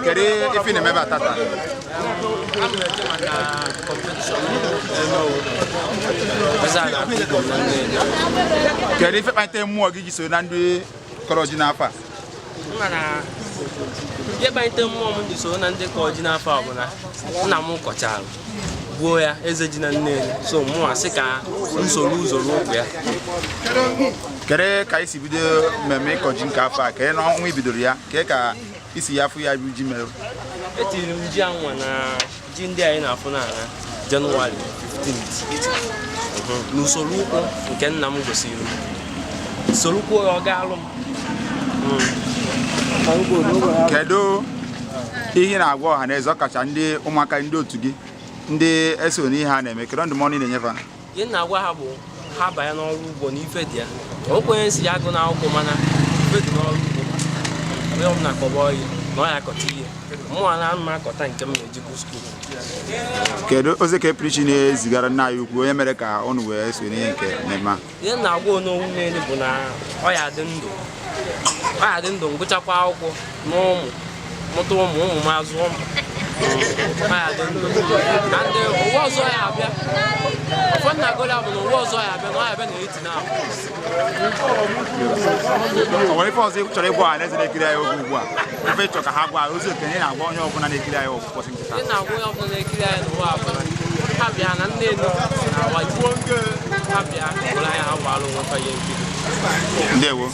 Kedu ife ị na-eme ebe a tata? Kedu ife kpalitere mmụọ gị ji so na ndị kọrọ ji n'afọ a? Ihe kpalitere mmụọ m ji soro na ndị kọrọ ji n'afọ a bụ na nna m kọchara gbuo ya eze ji na Nnewi, so mụ asị ka m soro ụzọ ụkwụ ya. Kedu ka i si bido mmemme ịkọ ji nke afọ a? Kedu n'ọnwa i bidoro ya? Kedu ka i si ya afụ ya bụ ji mere? Etiri m ji anwa na ji ndị anyị na-afụ n'ala Jenụwarị 15th n'usoro ụkwụ nke nna m gosiri m, soro kwuo ya ọ ga-alụ m. Kedu ihe ị na-agwa ọha na eze, ọkacha ndị ụmụaka ndị otu gị ndị eso n'ihe a na-eme? Kedu ndụmọdụ ị na-enyefe ha? Ihe m na-agwa ha bụ ha banye n'ọrụ ugbo na ife dị ya. O kwenye si ya agụ n'akwụkwọ, mana ife dị n'ọrụ ugbo. Onye ọbụla kọba ọyị na ọ ya akọta ihe, mụnwa na ama akọta nke m na-eji gụ school. Kedu ozi ka eprichi na-ezigara nna anyị ukwu onye mere ka unu wee so n'ihe nke mmemme a? Ihe m na-agwa Onowu Nnewi bụ na ọ ya dị ndụ, ọ ya dị ndụ, ngụchakwa akwụkwọ na ụmụ mụta ụmụ ụmụ m azụọ m, ọ ya dị ndụ na ndị ụwa ọzọ ya abịa. Ụfọdụ na-agụla bụ na ụwa ọzọ ya abịa, na ọ ya abịa na eti na O nwere ife ọzọ ị chọrọ ịgwa ọha na eze na-ekiri anyị oge ugbu a? Ife ị chọrọ ka ha gwa ozi okenye na-agwa onye ọbụla na-ekiri anyị ụbọchị nke taa? Ihe na-agwa onye ọbụla na-ekiri anyị n'ụwa bụ na ha bịa na Nnewi na-awa ji, ha bịa were anya ha gbara onwe fa ihe nkiri. Ndewo.